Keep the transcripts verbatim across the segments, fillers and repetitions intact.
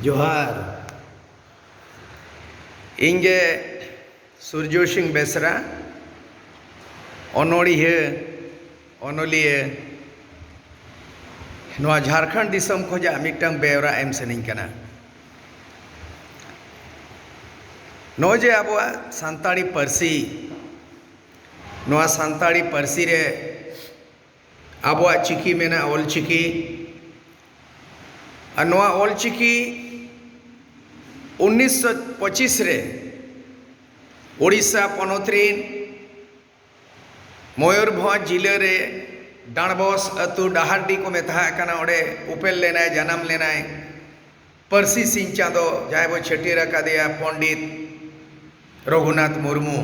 ᱡᱚᱦᱟᱨ᱾ ᱤᱧ ᱜᱮ ᱥᱩᱨᱡᱚ ᱥᱤᱝ ᱵᱮᱥᱨᱟ, ᱚᱱᱚᱲᱦᱤᱭᱟᱹ, ᱚᱱᱚᱞᱤᱭᱟᱹ, ᱱᱚᱣᱟ ᱡᱷᱟᱲᱠᱷᱚᱸᱰ ᱫᱤᱥᱚᱢ ᱠᱷᱚᱱᱟᱜ ᱢᱤᱫᱴᱟᱝ ᱵᱮᱣᱨᱟ ᱮᱢ ᱥᱟᱱᱟᱧ ᱠᱟᱱᱟ᱾ ᱱᱚᱜᱼᱚᱭ ᱡᱮ ᱟᱵᱚᱣᱟᱜ ᱥᱟᱱᱛᱟᱲᱤ ᱯᱟᱹᱨᱥᱤ, ᱱᱚᱣᱟ ᱥᱟᱱᱛᱟᱲᱤ ᱯᱟᱹᱨᱥᱤ ᱨᱮ ᱟᱵᱚᱣᱟᱜ ᱪᱤᱠᱤ ᱢᱮᱱᱟᱜᱼᱟ, ᱚᱞ ᱪᱤᱠᱤ᱾ ᱟᱨ ᱱᱚᱣᱟ ᱚᱞ ᱪᱤᱠᱤ ᱩᱱᱤᱥᱥᱚ ᱯᱚᱸᱪᱤᱥ ᱨᱮ ᱳᱰᱤᱥᱟ ᱯᱚᱱᱚᱛ ᱨᱤᱱ ᱢᱚᱭᱩᱨᱵᱷᱚᱸᱡᱽ ᱡᱤᱞᱟᱹ ᱨᱮ ᱰᱟᱸᱰᱵᱚᱥ ᱟᱹᱛᱩ, ᱰᱟᱦᱟᱨᱰᱤ ᱠᱚ ᱢᱮᱛᱟᱜ ᱠᱟᱱᱟ, ᱚᱸᱰᱮ ᱩᱯᱮᱞ ᱞᱮᱱᱟᱭ, ᱡᱟᱱᱟᱢ ᱞᱮᱱᱟᱭ᱾ ᱯᱟᱹᱨᱥᱤ ᱥᱤᱧ ᱪᱟᱸᱫᱚ, ᱡᱟᱦᱟᱸᱭ ᱵᱚ ᱪᱷᱟᱹᱴᱭᱟᱹᱨ ᱟᱠᱟᱫᱮᱭᱟ, ᱯᱚᱱᱰᱤᱛ ᱨᱚᱜᱷᱩᱱᱟᱛᱷ ᱢᱩᱨᱢᱩ᱾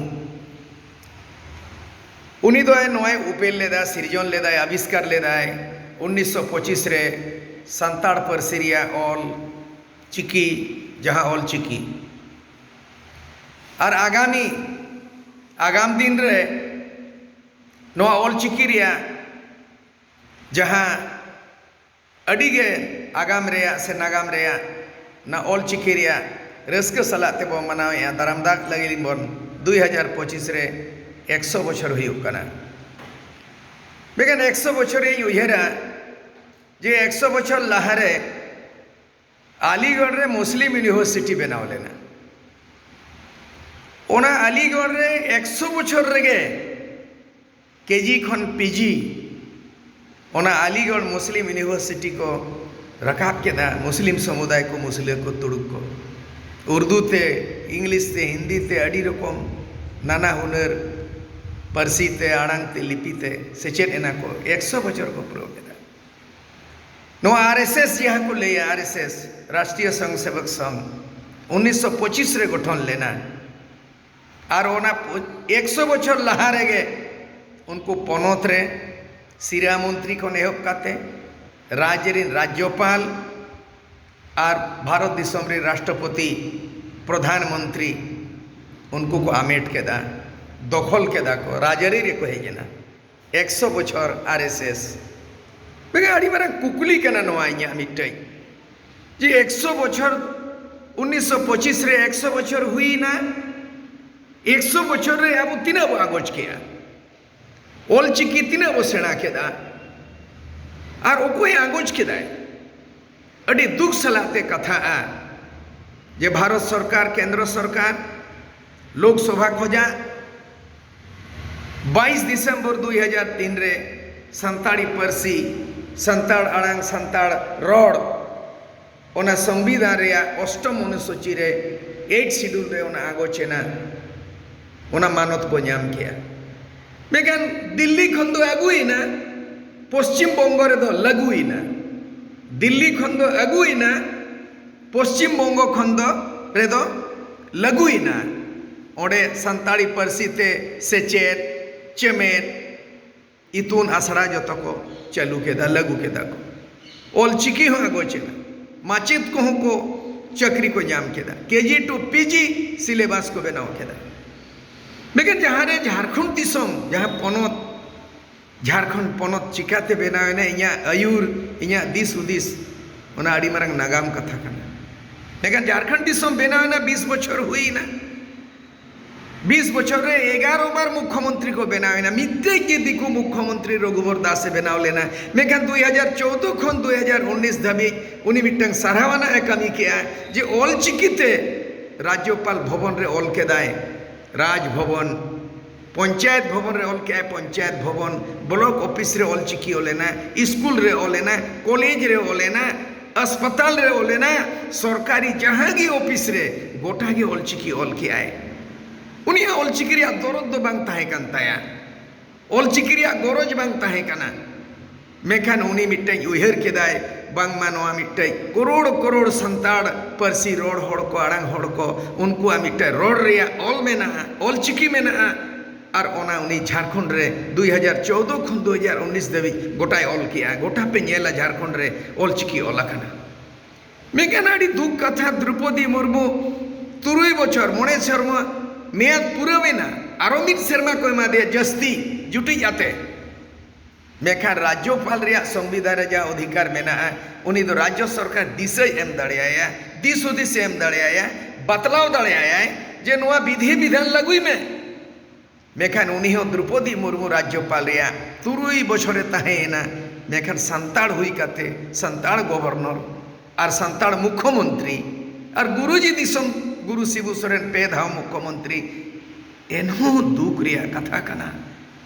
ᱩᱱᱤ ᱫᱚ ᱱᱚᱣᱟᱭ ᱩᱯᱮᱞ ᱞᱮᱫᱟ, ᱥᱤᱨᱡᱚᱱ ᱞᱮᱫᱟᱭ, ᱟᱵᱤᱥᱠᱟᱨ ᱞᱮᱫᱟᱭ ᱩᱱᱤᱥᱥᱚ ᱯᱚᱸᱪᱤᱥ ᱨᱮ ᱥᱟᱱᱛᱟᱲ ᱯᱟᱹᱨᱥᱤ ᱨᱮᱭᱟᱜ ᱚᱞ ᱪᱤᱠᱤ, ᱡᱟᱦᱟᱸ ᱚᱞ ᱪᱤᱠᱤ᱾ ᱟᱨ ᱟᱜᱟᱢᱤ, ᱟᱜᱟᱢ ᱫᱤᱱ ᱨᱮ ᱱᱚᱣᱟ ᱚᱞ ᱪᱤᱠᱤ ᱨᱮᱭᱟᱜ ᱡᱟᱦᱟᱸ ᱟᱹᱰᱤ ᱜᱮ ᱟᱜᱟᱢ ᱨᱮᱭᱟᱜ ᱥᱮ ᱱᱟᱜᱟᱢ ᱨᱮᱭᱟᱜ, ᱱᱟ ᱚᱞ ᱪᱤᱠᱤ ᱨᱮᱭᱟᱜ ᱨᱟᱹᱥᱠᱟᱹ ᱥᱟᱞᱟᱜ ᱛᱮᱵᱚᱱ ᱢᱟᱱᱟᱣᱮᱫᱼᱟ, ᱫᱟᱨᱟᱢ ᱫᱟᱜ ᱞᱟᱹᱜᱤᱫ ᱵᱚᱱ ᱫᱩᱭ ᱦᱟᱡᱟᱨ ᱯᱚᱸᱪᱤᱥ ᱨᱮ ᱮᱠᱥᱚ ᱵᱚᱪᱷᱚᱨ ᱦᱩᱭᱩᱜ ᱠᱟᱱᱟ᱾ ᱢᱮᱱᱠᱷᱟᱱ ᱮᱠᱥᱚ ᱵᱚᱪᱷᱚᱨᱤᱧ ᱩᱭᱦᱟᱹᱨᱟ ᱡᱮ ᱮᱠᱥᱚ ᱵᱚᱪᱷᱚᱨ ᱞᱟᱦᱟᱨᱮ ᱟᱞᱤᱜᱚᱲ ᱨᱮ ᱢᱩᱥᱞᱤᱢ ᱤᱭᱩᱱᱤᱵᱷᱟᱨᱥᱤᱴᱤ ᱵᱮᱱᱟᱣ ᱞᱮᱱᱟ᱾ ᱚᱱᱟ ᱟᱞᱤᱜᱚᱲ ᱨᱮ ᱮᱠᱥᱚ ᱵᱚᱪᱷᱚᱨ ᱨᱮᱜᱮ ᱠᱮᱡᱤ ᱠᱷᱚᱱ ᱯᱤᱡᱤ ᱚᱱᱟ ᱟᱞᱤᱜᱚᱲ ᱢᱩᱥᱞᱤᱢ ᱤᱭᱩᱱᱤᱵᱷᱟᱨᱥᱤᱴᱤ ᱠᱚ ᱨᱟᱠᱟᱵ ᱠᱮᱫᱟ᱾ ᱢᱩᱥᱞᱤᱢ ᱥᱚᱢᱩᱫᱟᱭ ᱠᱚ, ᱢᱩᱥᱞᱟᱹ ᱠᱚ, ᱛᱩᱲᱩᱠ ᱠᱚ, ᱩᱨᱫᱩ ᱛᱮ, ᱤᱝᱞᱤᱥ ᱛᱮ, ᱦᱤᱱᱫᱤ ᱛᱮ, ᱟᱹᱰᱤ ᱨᱚᱠᱚᱢ ᱱᱟᱱᱟ ᱦᱩᱱᱟᱹᱨ ᱯᱟᱹᱨᱥᱤ ᱛᱮ, ᱟᱲᱟᱝ ᱛᱮ, ᱞᱤᱯᱤ ᱛᱮ ᱥᱮᱪᱮᱫ ᱮᱱᱟ ᱠᱚ᱾ ᱮᱠᱥᱚ ᱵᱚᱪᱷᱚᱨ ᱠᱚ ᱯᱩᱨᱟᱹᱣ ᱠᱮᱫᱟ᱾ ᱱᱚᱣᱟ ᱟᱨ ᱮᱥ ᱮᱥ ᱡᱟᱦᱟᱸ ᱠᱚ ᱞᱟᱹᱭᱟ, ᱟᱨ ᱮᱥ ᱮᱥ, ᱨᱟᱥᱴᱨᱤᱭᱚ ᱥᱚᱝᱜᱷ ᱥᱮᱵᱚᱠ ᱥᱚᱝᱜᱷ, ᱩᱱᱤᱥᱥᱚ ᱯᱚᱸᱪᱤᱥ ᱨᱮ ᱜᱚᱴᱷᱚᱱ ᱞᱮᱱᱟ᱾ ᱟᱨ ᱚᱱᱟ ᱯᱚ-, ᱮᱠᱥᱚ ᱵᱚᱪᱷᱚᱨ ᱞᱟᱦᱟ ᱨᱮᱜᱮ ᱩᱱᱠᱩ ᱯᱚᱱᱚᱛ ᱨᱮ ᱥᱤᱨᱟ ᱢᱚᱱᱛᱨᱤ ᱠᱷᱚᱱ ᱮᱦᱚᱵ ᱠᱟᱛᱮ ᱨᱟᱡᱽ ᱨᱤᱱ ᱨᱟᱡᱽᱡᱚᱯᱟᱞ ᱟᱨ ᱵᱷᱟᱨᱚᱛ ᱫᱤᱥᱚᱢ ᱨᱤᱱ ᱨᱟᱥᱴᱨᱚᱯᱚᱛᱤ, ᱯᱨᱚᱫᱷᱟᱱ ᱢᱚᱱᱛᱨᱤ, ᱩᱱᱠᱩ ᱠᱚ ᱟᱢᱮᱴ ᱠᱮᱫᱟ, ᱫᱚᱠᱷᱚᱞ ᱠᱮᱫᱟ ᱠᱚ, ᱨᱟᱡᱽᱟᱹᱨᱤ ᱨᱮᱠᱚ ᱦᱮᱡ ᱮᱱᱟ᱾ ᱮᱠᱥᱚ ᱵᱚᱪᱷᱚᱨ ᱟᱨ ᱮᱥ ᱮᱥ᱾ ᱢᱮᱱᱠᱷᱟᱱ ᱟᱹᱰᱤ ᱢᱟᱨᱟᱝ ᱠᱩᱠᱞᱤ ᱠᱟᱱᱟ ᱱᱚᱣᱟ ᱤᱧᱟᱹᱜ ᱢᱤᱫᱴᱟᱹᱝ, ᱡᱮ ᱮᱠᱥᱚ ᱵᱚᱪᱷᱚᱨ, ᱩᱱᱤᱥᱥᱚ ᱯᱚᱸᱪᱤᱥ ᱨᱮ ᱮᱠᱥᱚ ᱵᱚᱪᱷᱚᱨ ᱦᱩᱭᱱᱟ᱾ ᱮᱠᱥᱚ ᱵᱚᱪᱷᱚᱨ ᱨᱮ ᱟᱵᱚ ᱛᱤᱱᱟᱹᱜ ᱵᱚ ᱟᱸᱜᱚᱪ ᱠᱮᱜᱼᱟ? ᱚᱞ ᱪᱤᱠᱤ ᱛᱤᱱᱟᱹᱜ ᱵᱚ ᱥᱮᱬᱟ ᱠᱮᱫᱟ? ᱟᱨ ᱚᱠᱚᱭ ᱟᱸᱜᱚᱪ ᱠᱮᱫᱟᱭ? ᱟᱹᱰᱤ ᱫᱩᱠ ᱥᱟᱞᱟᱜ ᱛᱮ ᱠᱟᱛᱷᱟᱜᱼᱟ ᱡᱮ ᱵᱷᱟᱨᱚᱛ ᱥᱚᱨᱠᱟᱨ, ᱠᱮᱱᱫᱨᱚ ᱥᱚᱨᱠᱟᱨ, ᱞᱳᱠᱥᱚᱵᱷᱟ ᱠᱷᱚᱡᱟᱜ ᱵᱟᱭᱤᱥ ᱰᱤᱥᱮᱢᱵᱚᱨ ᱫᱩᱭ ᱦᱟᱡᱟᱨ ᱛᱤᱱ ᱨᱮ ᱥᱟᱱᱛᱟᱲᱤ ᱯᱟᱹᱨᱥᱤ, ᱥᱟᱱᱛᱟᱲ ᱟᱲᱟᱝ, ᱥᱟᱱᱛᱟᱲ ᱨᱚᱲ, ᱚᱱᱟ ᱥᱚᱝᱵᱤᱫᱷᱟᱱ ᱨᱮᱭᱟᱜ ᱚᱥᱴᱚᱢ ᱚᱱᱩᱥᱩᱪᱤ ᱨᱮ, ᱮᱭᱤᱴ ᱥᱤᱰᱩᱞ ᱨᱮ ᱚᱱᱟ ᱟᱸᱜᱚᱪ ᱮᱱᱟ, ᱚᱱᱟ ᱢᱟᱱᱚᱛ ᱵᱚ ᱧᱟᱢ ᱠᱮᱜᱼᱟ᱾ ᱢᱮᱱᱠᱷᱟᱱ ᱫᱤᱞᱞᱤ ᱠᱷᱚᱱ ᱫᱚ ᱟᱹᱜᱩᱭᱮᱱᱟ, ᱯᱚᱥᱪᱤᱢ ᱵᱚᱝᱜᱚ ᱨᱮᱫᱚ ᱞᱟᱹᱜᱩᱭᱮᱱᱟ᱾ ᱫᱤᱞᱞᱤ ᱠᱷᱚᱱ ᱫᱚ ᱟᱹᱜᱩᱭᱮᱱᱟ, ᱯᱚᱥᱪᱤᱢ ᱵᱚᱝᱜᱚ ᱠᱷᱚᱱ ᱫᱚ ᱨᱮᱫᱚ ᱞᱟᱹᱜᱩᱭᱮᱱᱟ᱾ ᱚᱸᱰᱮ ᱥᱟᱱᱛᱟᱲᱤ ᱯᱟᱹᱨᱥᱤ ᱛᱮ ᱥᱮᱪᱮᱫ, ᱪᱮᱢᱮᱫ, ᱤᱛᱩᱱ ᱟᱥᱲᱟ ᱡᱚᱛᱚ ᱠᱚ ᱪᱟᱹᱞᱩ ᱠᱮᱫᱟ, ᱞᱟᱹᱜᱩ ᱠᱮᱫᱟ ᱠᱚ᱾ ᱚᱞ ᱪᱤᱠᱤ ᱦᱚᱸ ᱟᱸᱜᱚᱪ ᱮᱱᱟ, ᱢᱟᱪᱮᱫ ᱠᱚᱦᱚᱸ ᱠᱚ ᱪᱟᱹᱠᱨᱤ ᱠᱚ ᱧᱟᱢ ᱠᱮᱫᱟ, ᱠᱮᱡᱤ ᱴᱩ ᱯᱤᱡᱤ ᱥᱤᱞᱮᱵᱟᱥ ᱠᱚ ᱵᱮᱱᱟᱣ ᱠᱮᱫᱟ᱾ ᱢᱮᱱᱠᱷᱟᱱ ᱡᱟᱦᱟᱸ ᱨᱮ ᱡᱷᱟᱲᱠᱷᱚᱸᱰ ᱫᱤᱥᱚᱢ, ᱡᱟᱦᱟᱸ ᱯᱚᱱᱚᱛ, ᱡᱷᱟᱲᱠᱷᱚᱸᱰ ᱯᱚᱱᱚᱛ ᱪᱤᱠᱟᱛᱮ ᱵᱮᱱᱟᱣ ᱮᱱᱟ, ᱤᱧᱟᱹᱜ ᱟᱹᱭᱩᱨ, ᱤᱧᱟᱹᱜ ᱫᱤᱥ ᱦᱩᱫᱤᱥ, ᱚᱱᱟ ᱟᱹᱰᱤ ᱢᱟᱨᱟᱝ ᱱᱟᱜᱟᱢ ᱠᱟᱛᱷᱟ ᱠᱟᱱᱟ᱾ ᱢᱮᱱᱠᱷᱟᱱ ᱡᱷᱟᱲᱠᱷᱚᱸᱰ ᱫᱤᱥᱚᱢ ᱵᱮᱱᱟᱣ ᱮᱱᱟ, ᱵᱤᱥ ᱵᱚᱪᱷᱚᱨ ᱦᱩᱭ ᱮᱱᱟ᱾ ᱵᱤᱥ ᱵᱚᱪᱷᱚᱨ ᱨᱮ ᱮᱜᱟᱨᱚ ᱵᱟᱨ ᱢᱩᱠᱷᱭᱚᱢᱚᱱᱛᱨᱤ ᱠᱚ ᱵᱮᱱᱟᱣ ᱮᱱᱟ᱾ ᱢᱤᱫᱴᱮᱡ ᱜᱮ ᱫᱤᱠᱩ ᱢᱩᱠᱷᱭᱚᱢᱚᱱᱛᱨᱤ ᱨᱚᱜᱷᱩᱵᱚᱨ ᱫᱟᱥ ᱮ ᱵᱮᱱᱟᱣ ᱞᱮᱱᱟ᱾ ᱢᱮᱱᱠᱷᱟᱱ ᱫᱩᱭ ᱦᱟᱡᱟᱨ ᱪᱳᱣᱫᱚ ᱠᱷᱚᱱ ᱫᱩᱭ ᱦᱟᱡᱟᱨ ᱩᱱᱤᱥ ᱫᱷᱟᱹᱵᱤᱡ ᱩᱱᱤ ᱢᱤᱫᱴᱟᱝ ᱥᱟᱨᱦᱟᱣ ᱟᱱᱟᱜ ᱮ ᱠᱟᱹᱢᱤ ᱠᱮᱜᱼᱟ ᱡᱮ ᱚᱞ ᱪᱤᱠᱤ ᱛᱮ ᱨᱟᱡᱽᱡᱚᱯᱟᱞ ᱵᱷᱚᱵᱚᱱ ᱨᱮ ᱚᱞ ᱠᱮᱫᱟᱭ, ᱨᱟᱡᱽ ᱵᱷᱚᱵᱚᱱ, ᱯᱚᱧᱪᱟᱭᱮᱛ ᱵᱷᱚᱵᱚᱱ ᱨᱮ ᱚᱞ ᱠᱮᱜᱼᱟᱭ, ᱯᱚᱧᱪᱟᱭᱮᱛ ᱵᱷᱚᱵᱚᱱ, ᱵᱞᱚᱠ ᱚᱯᱷᱤᱥ ᱨᱮ ᱚᱞ ᱪᱤᱠᱤ ᱚᱞ ᱮᱱᱟ, ᱥᱠᱩᱞ ᱨᱮ ᱚᱞ ᱮᱱᱟ, ᱠᱚᱞᱮᱡᱽ ᱨᱮ ᱚᱞ ᱮᱱᱟ, ᱦᱟᱥᱯᱟᱛᱟᱞ ᱨᱮ ᱚᱞ ᱮᱱᱟ, ᱥᱚᱨᱠᱟᱨᱤ ᱡᱟᱦᱟᱸ ᱜᱮ ᱚᱯᱷᱤᱥ ᱨᱮ ᱜᱚᱴᱟ ᱜᱮ ᱚᱞ ᱪᱤᱠᱤ ᱚᱞ ᱠᱮᱜᱼᱟᱭ᱾ ᱩᱱᱤᱭᱟᱜ ᱚᱞ ᱪᱤᱠᱤ ᱨᱮᱭᱟᱜ ᱫᱚᱨᱚᱫ ᱫᱚ ᱵᱟᱝ ᱛᱟᱦᱮᱸ ᱠᱟᱱ ᱛᱟᱭᱟ, ᱚᱞ ᱪᱤᱠᱤ ᱨᱮᱭᱟᱜ ᱜᱚᱨᱚᱡᱽ ᱵᱟᱝ ᱛᱟᱦᱮᱸ ᱠᱟᱱᱟ᱾ ᱢᱮᱱᱠᱷᱟᱱ ᱩᱱᱤ ᱢᱤᱫᱴᱮᱱ ᱩᱭᱦᱟᱹᱨ ᱠᱮᱫᱟᱭ, ᱵᱟᱝᱢᱟ ᱱᱚᱣᱟ ᱢᱤᱫᱴᱮᱱ ᱠᱚᱨᱳᱲ ᱠᱚᱨᱳᱲ ᱥᱟᱱᱛᱟᱲ ᱯᱟᱹᱨᱥᱤ ᱨᱚᱲ ᱦᱚᱲ ᱠᱚ, ᱟᱲᱟᱝ ᱦᱚᱲ ᱠᱚ, ᱩᱱᱠᱩᱣᱟᱜ ᱢᱤᱫᱴᱮᱱ ᱨᱚᱲ ᱨᱮᱭᱟᱜ ᱚᱞ ᱢᱮᱱᱟᱜᱼᱟ, ᱚᱞ ᱪᱤᱠᱤ ᱢᱮᱱᱟᱜᱼᱟ᱾ ᱟᱨ ᱚᱱᱟ ᱩᱱᱤ ᱡᱷᱟᱲᱠᱷᱚᱸᱰ ᱨᱮ ᱫᱩᱭ ᱦᱟᱡᱟᱨ ᱪᱳᱣᱫᱚ ᱠᱷᱚᱱ ᱫᱩᱭ ᱦᱟᱡᱟᱨ ᱩᱱᱤᱥ ᱫᱷᱟᱹᱵᱤᱡ ᱜᱚᱴᱟᱭ ᱚᱞ ᱠᱮᱜᱼᱟ᱾ ᱜᱚᱴᱟ ᱯᱮ ᱧᱮᱞᱟ, ᱡᱷᱟᱲᱠᱷᱚᱸᱰ ᱨᱮ ᱚᱞ ᱪᱤᱠᱤ ᱚᱞ ᱟᱠᱟᱱᱟ᱾ ᱢᱮᱱᱠᱷᱟᱱ ᱟᱹᱰᱤ ᱫᱩᱠ ᱠᱟᱛᱷᱟ, ᱫᱨᱚᱯᱚᱫᱤ ᱢᱩᱨᱢᱩ ᱛᱩᱨᱩᱭ ᱵᱚᱪᱷᱚᱨ, ᱢᱚᱬᱮ ᱥᱮᱨᱢᱟ ᱢᱮᱭᱟᱫ ᱯᱩᱨᱟᱹᱣ ᱮᱱᱟ, ᱟᱨᱚ ᱢᱤᱫ ᱥᱮᱨᱢᱟ ᱠᱚ ᱮᱢᱟ ᱫᱮᱭᱟ ᱡᱟᱹᱥᱛᱤ ᱡᱩᱴᱤᱡ ᱟᱛᱮ᱾ ᱢᱮᱱᱠᱷᱟᱱ ᱨᱟᱡᱽᱡᱚᱯᱟᱞ ᱨᱮᱭᱟᱜ ᱥᱚᱝᱵᱤᱫᱷᱟᱱ ᱨᱮ ᱡᱟᱦᱟᱸ ᱚᱫᱷᱤᱠᱟᱨ ᱢᱮᱱᱟᱜᱼᱟ, ᱩᱱᱤ ᱫᱚ ᱨᱟᱡᱽᱡᱚ ᱥᱚᱨᱠᱟᱨ ᱫᱤᱥᱟᱹᱭ ᱮᱢ ᱫᱟᱲᱮᱭᱟᱭᱟ, ᱫᱤᱥ ᱦᱩᱫᱤᱥᱮ ᱮᱢ ᱫᱟᱲᱮᱭᱟᱭᱟ, ᱵᱟᱛᱞᱟᱣ ᱫᱟᱲᱮᱭᱟᱭᱟᱭ ᱡᱮ ᱱᱚᱣᱟ ᱵᱤᱫᱷᱤ ᱵᱤᱫᱷᱟᱱ ᱞᱟᱹᱜᱩᱭ ᱢᱮ᱾ ᱢᱮᱱᱠᱷᱟᱱ ᱩᱱᱤ ᱦᱚᱸ ᱫᱨᱚᱯᱚᱫᱤ ᱢᱩᱨᱢᱩ ᱨᱟᱡᱽᱡᱚᱯᱟᱞ ᱨᱮᱭᱟᱜ ᱛᱩᱨᱩᱭ ᱵᱚᱪᱷᱚᱨᱮ ᱛᱟᱦᱮᱸᱭᱮᱱᱟ᱾ ᱢᱮᱱᱠᱷᱟᱱ ᱥᱟᱱᱛᱟᱲ ᱦᱩᱭ ᱠᱟᱛᱮ, ᱥᱟᱱᱛᱟᱲ ᱜᱚᱵᱷᱚᱨᱱᱚᱨ ᱟᱨ ᱥᱟᱱᱛᱟᱲ ᱢᱩᱠᱷᱭᱚᱢᱚᱱᱛᱨᱤ ᱟᱨ ᱜᱩᱨᱩᱡᱤ ᱫᱤᱥᱚᱢ ᱜᱩᱨᱩ ᱥᱤᱵᱩ ᱥᱚᱨᱮᱱ ᱯᱮ ᱫᱷᱟᱣ ᱢᱩᱠᱷᱭᱚᱢᱚᱱᱛᱨᱤ, ᱮᱱᱦᱚᱸ ᱫᱩᱠ ᱨᱮᱭᱟᱜ ᱠᱟᱛᱷᱟ ᱠᱟᱱᱟ᱾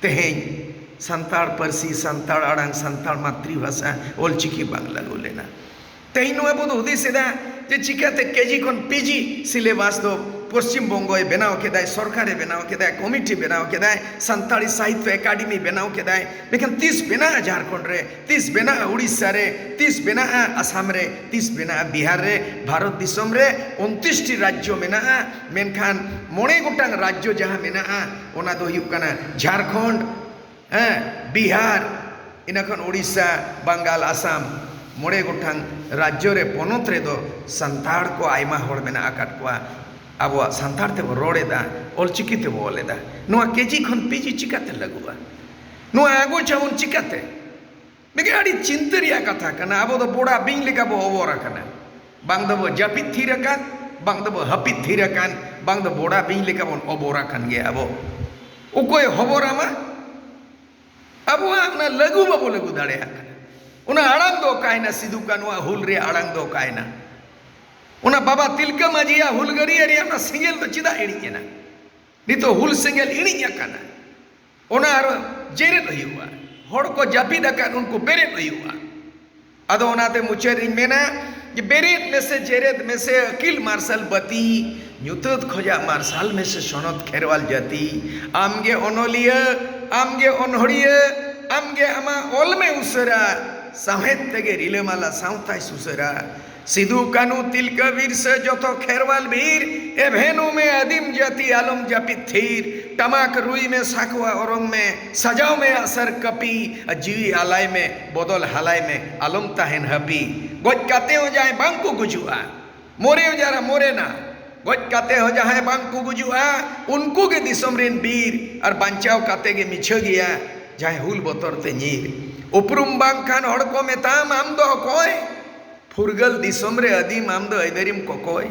ᱛᱮᱦᱮᱧ ᱥᱟᱱᱛᱟᱲ ᱯᱟᱹᱨᱥᱤ, ᱥᱟᱱᱛᱟᱲ ᱟᱲᱟᱝ, ᱥᱟᱱᱛᱟᱲ ᱢᱟᱛᱨᱤᱵᱷᱟᱥᱟ ᱚᱞᱪᱤᱠᱤ ᱵᱟᱝ ᱞᱟᱹᱜᱩ ᱞᱮᱱᱟ᱾ ᱛᱮᱦᱮᱧ ᱱᱚᱣᱟ ᱵᱚᱱ ᱦᱩᱫᱤᱥ ᱮᱫᱟ ᱡᱮ ᱪᱤᱠᱟᱹᱛᱮ ᱠᱮᱡᱤ ᱠᱷᱚᱱ ᱯᱤᱡᱤ ᱥᱤᱞᱮᱵᱟᱥ ᱫᱚ ᱯᱚᱥᱪᱤᱢ ᱵᱚᱝᱜᱚᱭ ᱵᱮᱱᱟᱣ ᱠᱮᱫᱟᱭ, ᱥᱚᱨᱠᱟᱨᱮ ᱵᱮᱱᱟᱣ ᱠᱮᱫᱟᱭ, ᱠᱚᱢᱤᱴᱤ ᱵᱮᱱᱟᱣ ᱠᱮᱫᱟᱭ, ᱥᱟᱱᱛᱟᱲᱤ ᱥᱟᱦᱤᱛᱛᱚ ᱮᱠᱟᱰᱮᱢᱤ ᱵᱮᱱᱟᱣ ᱠᱮᱫᱟᱭ᱾ ᱢᱮᱱᱠᱷᱟᱱ ᱛᱤᱥ ᱵᱮᱱᱟᱜᱼᱟ ᱡᱷᱟᱲᱠᱷᱚᱸᱰ ᱨᱮ? ᱛᱤᱥ ᱵᱮᱱᱟᱜᱼᱟ ᱩᱲᱤᱥᱥᱟ ᱨᱮ? ᱛᱤᱥ ᱵᱮᱱᱟᱜᱼᱟ ᱟᱥᱟᱢ ᱨᱮ? ᱛᱤᱥ ᱵᱮᱱᱟᱜᱼᱟ ᱵᱤᱦᱟᱨ ᱨᱮ? ᱵᱷᱟᱨᱚᱛ ᱫᱤᱥᱚᱢ ᱨᱮ ᱩᱱᱛᱨᱤᱥ ᱴᱤ ᱨᱟᱡᱽᱡᱚ ᱢᱮᱱᱟᱜᱼᱟ, ᱢᱮᱱᱠᱷᱟᱱ ᱢᱚᱬᱮ ᱜᱚᱴᱟᱝ ᱨᱟᱡᱽᱡᱚ ᱡᱟᱦᱟᱸ ᱢᱮᱱᱟᱜᱼᱟ, ᱚᱱᱟ ᱫᱚ ᱦᱩᱭᱩᱜ ᱠᱟᱱᱟ ᱡᱷᱟᱲᱠᱷᱚᱸᱰ, ᱦᱮᱸ, ᱵᱤᱦᱟᱨ, ᱤᱱᱟᱹ ᱠᱷᱚᱱ ᱩᱲᱤᱥᱥᱟ, ᱵᱟᱝᱜᱟᱞ, ᱟᱥᱟᱢ, ᱢᱚᱬᱮ ᱜᱚᱴᱟᱝ ᱨᱟᱡᱽᱡᱚ ᱨᱮ, ᱯᱚᱱᱚᱛ ᱨᱮᱫᱚ ᱥᱟᱱᱛᱟᱲ ᱠᱚ ᱟᱭᱢᱟ ᱦᱚᱲ ᱢᱮᱱᱟᱜ ᱟᱠᱟᱫ ᱠᱚᱣᱟ᱾ ᱟᱵᱚᱣᱟᱜ ᱥᱟᱱᱛᱟᱲ ᱛᱮᱵᱚ ᱨᱚᱲ ᱮᱫᱟ, ᱚᱞᱪᱤᱠᱤ ᱛᱮᱵᱚ ᱚᱞ ᱮᱫᱟ᱾ ᱱᱚᱣᱟ ᱠᱮᱡᱤ ᱠᱷᱚᱱ ᱯᱤᱡᱤ ᱪᱤᱠᱟᱛᱮ ᱞᱟᱹᱜᱩᱜᱼᱟ? ᱱᱚᱣᱟ ᱟᱹᱜᱩ ᱪᱟᱵᱚᱱ ᱪᱤᱠᱟᱛᱮ? ᱢᱤᱫᱴᱮᱱ ᱟᱹᱰᱤ ᱪᱤᱱᱛᱟᱹ ᱨᱮᱭᱟᱜ ᱠᱟᱛᱷᱟ ᱠᱟᱱᱟ᱾ ᱟᱵᱚ ᱫᱚ ᱵᱚᱰᱟ ᱵᱤᱧ ᱞᱮᱠᱟ ᱵᱚ ᱚᱵᱚᱨ ᱟᱠᱟᱱᱟ᱾ ᱵᱟᱝ ᱫᱚᱵᱚ ᱡᱟᱹᱯᱤᱫ ᱛᱷᱤᱨ ᱟᱠᱟᱱ, ᱵᱟᱝ ᱫᱚᱵᱚ ᱦᱟᱹᱯᱤᱫ ᱛᱷᱤᱨ ᱟᱠᱟᱱ, ᱵᱟᱝ ᱫᱚ ᱵᱚᱰᱟ ᱵᱤᱧ ᱞᱮᱠᱟ ᱵᱚᱱ ᱚᱵᱚᱨ ᱟᱠᱟᱱ ᱜᱮᱭᱟ ᱟᱵᱚ᱾ ᱚᱠᱚᱭ ᱦᱚᱵᱚᱨ ᱟᱢᱟ? ᱟᱵᱚᱣᱟᱜ ᱚᱱᱟ ᱞᱟᱹᱜᱩ ᱵᱟᱵᱚ ᱞᱟᱹᱜᱩ ᱫᱟᱲᱮᱭᱟᱜ ᱠᱟᱱᱟ᱾ ᱚᱱᱟ ᱟᱲᱟᱝ ᱫᱚ ᱚᱠᱟᱭᱮᱱᱟ? ᱥᱤᱫᱩ ᱠᱟᱹᱱᱩᱣᱟᱜ ᱦᱩᱞ ᱨᱮᱭᱟᱜ ᱟᱲᱟᱝ ᱫᱚ ᱚᱠᱟᱭᱮᱱᱟ? ᱚᱱᱟ ᱵᱟᱵᱟ ᱛᱤᱞᱠᱟᱹ ᱢᱟᱹᱡᱷᱤᱭᱟᱜ ᱦᱩᱞᱜᱟᱹᱨᱤᱭᱟᱹ ᱨᱮᱭᱟᱜ ᱚᱱᱟ ᱥᱮᱸᱜᱮᱞ ᱫᱚ ᱪᱮᱫᱟᱜ ᱤᱬᱤᱡ ᱮᱱᱟ? ᱱᱤᱛᱚᱜ ᱦᱩᱞ ᱥᱮᱸᱜᱮᱞ ᱤᱬᱤᱡ ᱟᱠᱟᱱᱟ᱾ ᱚᱱᱟ ᱟᱨᱚ ᱡᱮᱨᱮᱫ ᱦᱩᱭᱩᱜᱼᱟ᱾ ᱦᱚᱲ ᱠᱚ ᱡᱟᱹᱯᱤᱫ ᱟᱠᱟᱫ, ᱩᱱᱠᱩ ᱵᱮᱨᱮᱫ ᱦᱩᱭᱩᱜᱼᱟ᱾ ᱟᱫᱚ ᱚᱱᱟᱛᱮ ᱢᱩᱪᱟᱹᱫ ᱨᱤᱧ ᱢᱮᱱᱟ ᱡᱮ ᱵᱮᱨᱮᱫ ᱢᱮᱥᱮ, ᱡᱮᱨᱮᱫ ᱢᱮᱥᱮ ᱟᱹᱠᱤᱞ ᱢᱟᱨᱥᱟᱞ ᱵᱟᱹᱛᱤ, ᱧᱩᱛᱟᱹᱛ ᱠᱷᱚᱡᱟᱜ ᱢᱟᱨᱥᱟᱞ ᱢᱮᱥᱮ ᱥᱚᱱᱚᱛ ᱠᱷᱮᱨᱣᱟᱞ ᱡᱟᱹᱛᱤ᱾ ᱟᱢᱜᱮ ᱚᱱᱚᱞᱤᱭᱟᱹ, ᱟᱢᱜᱮ ᱚᱱᱚᱲᱦᱤᱭᱟᱹ, ᱟᱢᱜᱮ ᱟᱢᱟᱜ ᱚᱞ ᱢᱮ ᱩᱥᱟᱹᱨᱟ, ᱥᱟᱶᱦᱮᱫ ᱛᱮᱜᱮ ᱨᱤᱞᱟᱹᱢᱟᱞᱟ ᱥᱟᱶᱛᱟᱭ ᱥᱩᱥᱟᱹᱨᱟ᱾ ᱥᱤᱫᱩ ᱠᱟᱹᱱᱩ ᱛᱤᱞᱠᱟᱹ ᱵᱤᱨᱥᱟᱹ ᱡᱚᱛᱚ ᱠᱷᱮᱨᱣᱟᱞ ᱵᱤᱨ, ᱮᱵᱷᱮᱱᱚᱜ ᱢᱮ ᱟᱹᱫᱤᱢ ᱡᱟᱹᱛᱤ ᱟᱞᱚᱢ ᱡᱟᱹᱯᱤᱫ ᱛᱷᱤᱨ, ᱴᱟᱢᱟᱠ ᱨᱩᱭ ᱢᱮ ᱥᱟᱠᱣᱟ ᱚᱨᱚᱝ ᱢᱮ, ᱥᱟᱡᱟᱣ ᱢᱮ ᱟᱜᱼᱥᱟᱨ ᱠᱟᱹᱯᱤ, ᱟᱨ ᱡᱤᱣᱤ ᱟᱞᱟᱭ ᱢᱮ ᱵᱚᱫᱚᱞ ᱦᱟᱞᱟᱭ ᱢᱮ ᱟᱞᱚᱢ ᱛᱟᱦᱮᱱ ᱦᱟᱹᱯᱤ᱾ ᱜᱚᱡ ᱠᱟᱛᱮ ᱦᱚᱸ ᱡᱟᱦᱟᱸᱭ ᱵᱟᱝ ᱠᱚ ᱜᱩᱡᱩᱜᱼᱟ, ᱢᱚᱨᱮ ᱦᱚᱸ ᱡᱟᱦᱟᱸ ᱢᱚᱨᱮᱱᱟ, ᱜᱚᱡ ᱠᱟᱛᱮ ᱦᱚᱸ ᱡᱟᱦᱟᱸᱭ ᱵᱟᱝ ᱠᱚ ᱜᱩᱡᱩᱜᱼᱟ, ᱩᱱᱠᱩ ᱜᱮ ᱫᱤᱥᱚᱢ ᱨᱮᱱ ᱵᱤᱨ, ᱟᱨ ᱵᱟᱧᱪᱟᱣ ᱠᱟᱛᱮ ᱜᱮ ᱢᱤᱪᱷᱟᱹ ᱜᱮᱭᱟ᱾ ᱡᱟᱦᱟᱸᱭ ᱦᱩᱞ ᱵᱚᱛᱚᱨ ᱛᱮ ᱧᱤᱨ᱾ ᱩᱯᱨᱩᱢ ᱵᱟᱝᱠᱷᱟᱱ ᱦᱚᱲ ᱠᱚ ᱢᱮᱛᱟᱢ ᱟᱢ ᱫᱚ ᱚᱠᱚᱭ? ᱯᱷᱩᱨᱜᱟᱹᱞ ᱫᱤᱥᱚᱢ ᱨᱮ ᱟᱹᱫᱤᱢ ᱟᱢ ᱫᱚ ᱟᱹᱭᱫᱟᱹᱨᱤᱢ ᱠᱚᱠᱚᱭ᱾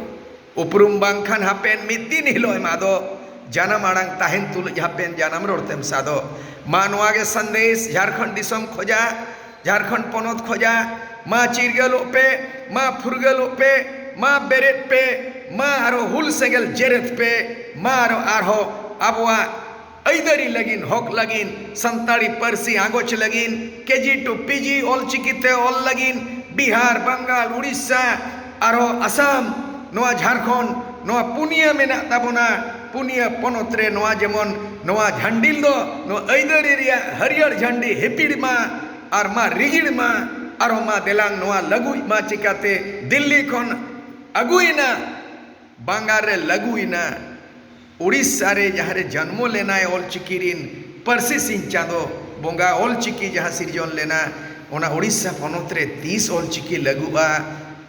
ᱩᱯᱨᱩᱢ ᱵᱟᱝᱠᱷᱟᱱ ᱦᱟᱯᱮᱱ ᱢᱤᱫ ᱫᱤᱱ ᱦᱤᱞᱳᱜ ᱮᱢ ᱟᱫᱚᱜ᱾ ᱡᱟᱱᱟᱢ ᱟᱲᱟᱝ ᱛᱟᱦᱮᱱ ᱛᱩᱞᱩᱡ ᱦᱟᱯᱮᱱ ᱡᱟᱱᱟᱢ ᱨᱚᱲ ᱛᱮᱢ ᱥᱟᱫᱚᱜ᱾ ᱢᱟ ᱱᱚᱣᱟ ᱜᱮ ᱥᱟᱸᱫᱮᱥ ᱡᱷᱟᱲᱠᱷᱚᱸᱰ ᱫᱤᱥᱚᱢ ᱠᱷᱚᱡᱟᱜ, ᱡᱷᱟᱲᱠᱷᱚᱸᱰ ᱯᱚᱱᱚᱛ ᱠᱷᱚᱡᱟᱜ, ᱢᱟ ᱪᱤᱨᱜᱟᱹᱞᱚᱜ ᱯᱮ, ᱢᱟ ᱯᱷᱩᱨᱜᱟᱹᱞᱚᱜ ᱯᱮ, ᱢᱟ ᱵᱮᱨᱮᱫ ᱯᱮ, ᱢᱟ ᱟᱨᱚ ᱦᱩᱞ ᱥᱮᱸᱜᱮᱞ ᱡᱮᱨᱮᱫ ᱯᱮ, ᱢᱟ ᱟᱨᱚ ᱟᱨᱦᱚᱸ ᱟᱵᱚᱣᱟᱜ ᱟᱹᱭᱫᱟᱹᱨᱤ ᱞᱟᱹᱜᱤᱫ, ᱦᱚᱠ ᱞᱟᱹᱜᱤᱫ, ᱥᱟᱱᱛᱟᱲᱤ ᱯᱟᱹᱨᱥᱤ ᱟᱸᱜᱚᱪ ᱞᱟᱹᱜᱤᱫ, ᱠᱮᱡᱤ ᱴᱩ ᱯᱤᱡᱤ ᱚᱞ ᱪᱤᱠᱤ ᱛᱮ ᱚᱞ ᱞᱟᱹᱜᱤᱫ, ᱵᱤᱦᱟᱨ, ᱵᱟᱝᱜᱟᱞ, ᱩᱲᱤᱥᱥᱟ, ᱟᱨᱦᱚᱸ ᱟᱥᱟᱢ, ᱱᱚᱣᱟ ᱡᱷᱟᱲᱠᱷᱚᱸᱰ, ᱱᱚᱣᱟ ᱯᱩᱱᱭᱟᱹ ᱢᱮᱱᱟᱜ ᱛᱟᱵᱚᱱᱟ, ᱯᱩᱱᱭᱟᱹ ᱯᱚᱱᱚᱛ ᱨᱮ ᱱᱚᱣᱟ ᱡᱮᱢᱚᱱ ᱱᱚᱣᱟ ᱡᱷᱟᱱᱰᱤᱞ ᱫᱚ ᱱᱚᱣᱟ ᱟᱹᱭᱫᱟᱹᱨᱤ ᱨᱮᱭᱟᱜ ᱦᱟᱹᱨᱭᱟᱹᱲ ᱡᱷᱟᱱᱰᱤ ᱦᱤᱯᱤᱲ ᱢᱟ ᱟᱨ ᱢᱟ ᱨᱤᱜᱤᱲ ᱢᱟ, ᱟᱨᱦᱚᱸ ᱢᱟ ᱫᱮᱞᱟᱝ ᱱᱚᱣᱟ ᱞᱟᱹᱜᱩᱭ ᱢᱟ᱾ ᱪᱤᱠᱟᱛᱮ ᱫᱤᱞᱞᱤ ᱠᱷᱚᱱ ᱟᱹᱜᱩᱭᱮᱱᱟ, ᱵᱟᱝᱜᱟᱞ ᱨᱮ ᱞᱟᱹᱜᱩᱭᱮᱱᱟ, ᱩᱲᱤᱥᱥᱟ ᱨᱮ ᱡᱟᱦᱟᱸ ᱨᱮ ᱡᱚᱱᱢᱚ ᱞᱮᱱᱟᱭ ᱚᱞᱪᱤᱠᱤ ᱨᱤᱱ ᱯᱟᱹᱨᱥᱤ ᱥᱤᱧ ᱪᱟᱸᱫᱚ ᱵᱚᱸᱜᱟ ᱚᱞᱪᱤᱠᱤ ᱡᱟᱦᱟᱸ ᱥᱤᱨᱡᱚᱱ ᱞᱮᱱᱟ, ᱚᱱᱟ ᱩᱲᱤᱥᱥᱟ ᱯᱚᱱᱚᱛ ᱨᱮ ᱛᱤᱥ ᱚᱞᱪᱤᱠᱤ ᱞᱟᱹᱜᱩᱜᱼᱟ?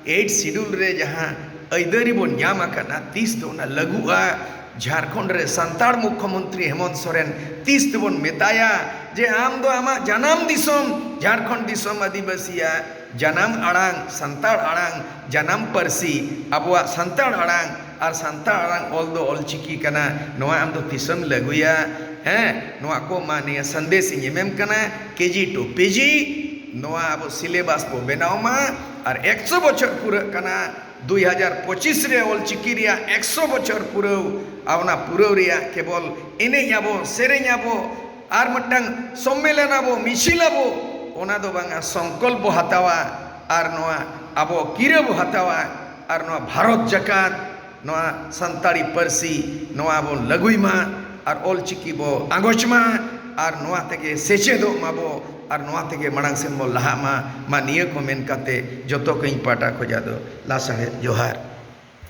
ᱮᱭᱤᱴ ᱥᱤᱰᱩᱞ ᱨᱮ ᱡᱟᱦᱟᱸ ᱟᱹᱭᱫᱟᱹᱨᱤ ᱵᱚᱱ ᱧᱟᱢ ᱟᱠᱟᱫᱼᱟ, ᱛᱤᱥ ᱫᱚ ᱚᱱᱟ ᱞᱟᱹᱜᱩᱜᱼᱟ? ᱡᱷᱟᱲᱠᱷᱚᱸᱰ ᱨᱮ ᱥᱟᱱᱛᱟᱲ ᱢᱩᱠᱷᱭᱚᱢᱚᱱᱛᱨᱤ ᱦᱮᱢᱚᱱᱛ ᱥᱚᱨᱮᱱ ᱛᱤᱥ ᱛᱮᱵᱚᱱ ᱢᱮᱛᱟᱭᱟ ᱡᱮ ᱟᱢ ᱫᱚ ᱟᱢᱟᱜ ᱡᱟᱱᱟᱢ ᱫᱤᱥᱚᱢ ᱡᱷᱟᱲᱠᱷᱚᱸᱰ ᱫᱤᱥᱚᱢ ᱟᱹᱫᱤᱵᱟᱹᱥᱤᱭᱟᱜ ᱡᱟᱱᱟᱢ ᱟᱲᱟᱝ, ᱥᱟᱱᱛᱟᱲ ᱟᱲᱟᱝ, ᱡᱟᱱᱟᱢ ᱯᱟᱹᱨᱥᱤ, ᱟᱵᱚᱣᱟᱜ ᱥᱟᱱᱛᱟᱲ ᱟᱲᱟᱝ ᱟᱨ ᱥᱟᱱᱛᱟᱲ ᱟᱲᱟᱝ ᱚᱞ ᱫᱚ ᱚᱞ ᱪᱤᱠᱤ ᱠᱟᱱᱟ, ᱱᱚᱣᱟ ᱟᱢ ᱫᱚ ᱛᱤᱥᱮᱢ ᱞᱟᱹᱜᱩᱭᱟ? ᱦᱮᱸ, ᱱᱚᱣᱟ ᱠᱚ ᱢᱟ ᱱᱤᱭᱟᱹ ᱥᱟᱸᱫᱮᱥ ᱤᱧ ᱮᱢᱮᱢ ᱠᱟᱱᱟ, ᱠᱮᱡᱤ ᱴᱩ ᱯᱤᱡᱤ, ᱱᱚᱣᱟ ᱟᱵᱚ ᱥᱤᱞᱮᱵᱟᱥ ᱵᱚ ᱵᱮᱱᱟᱣ ᱢᱟ᱾ ᱟᱨ ᱮᱠᱥᱚ ᱵᱚᱪᱷᱚᱨ ᱯᱩᱨᱟᱹᱜ ᱠᱟᱱᱟ, ᱫᱩᱭ ᱦᱟᱡᱟᱨ ᱯᱚᱸᱪᱤᱥ ᱨᱮ ᱚᱞ ᱪᱤᱠᱤ ᱨᱮᱭᱟᱜ ᱮᱠᱥᱚ ᱵᱚᱪᱷᱚᱨ ᱯᱩᱨᱟᱹᱣ᱾ ᱟᱨ ᱚᱱᱟ ᱯᱩᱨᱟᱹᱣ ᱨᱮᱭᱟᱜ ᱠᱮᱵᱚᱞ ᱮᱱᱮᱡ ᱟᱵᱚ, ᱥᱮᱨᱮᱧ ᱟᱵᱚ, ᱟᱨ ᱢᱤᱫᱴᱟᱝ ᱥᱚᱢᱢᱮᱞᱚᱱ ᱟᱵᱚ, ᱢᱤᱪᱷᱤᱞ ᱟᱵᱚ, ᱚᱱᱟ ᱫᱚ ᱵᱟᱝᱟ, ᱥᱚᱝᱠᱚᱞᱯ ᱵᱚ ᱦᱟᱛᱟᱣᱟ᱾ ᱟᱨ ᱱᱚᱣᱟ ᱟᱵᱚ ᱠᱤᱨᱟᱹ ᱵᱚ ᱦᱟᱛᱟᱣᱟ, ᱟᱨ ᱱᱚᱣᱟ ᱵᱷᱟᱨᱚᱛ ᱡᱟᱠᱟᱛ, ᱱᱚᱣᱟ ᱥᱟᱱᱛᱟᱲᱤ ᱯᱟᱹᱨᱥᱤ, ᱱᱚᱣᱟ ᱵᱚ ᱞᱟᱹᱜᱩᱭ ᱢᱟ, ᱟᱨ ᱚᱞ ᱪᱤᱠᱤ ᱵᱚ ᱟᱸᱜᱚᱪ ᱢᱟ, ᱟᱨ ᱱᱚᱣᱟ ᱛᱮᱜᱮ ᱥᱮᱪᱮᱫᱚᱜ ᱢᱟᱵᱚ, ᱟᱨ ᱱᱚᱣᱟ ᱛᱮᱜᱮ ᱢᱟᱲᱟᱝ ᱥᱮᱱ ᱵᱚ ᱞᱟᱦᱟᱜ ᱢᱟ᱾ ᱢᱟ ᱱᱤᱭᱟᱹ ᱠᱚ ᱢᱮᱱ ᱠᱟᱛᱮ ᱡᱚᱛᱚ ᱠᱚ ᱤᱧ ᱯᱟᱦᱴᱟ ᱠᱷᱚᱱᱟᱜ ᱫᱚ ᱞᱟᱥᱟᱲᱦᱮᱫ ᱡᱚᱦᱟᱨ᱾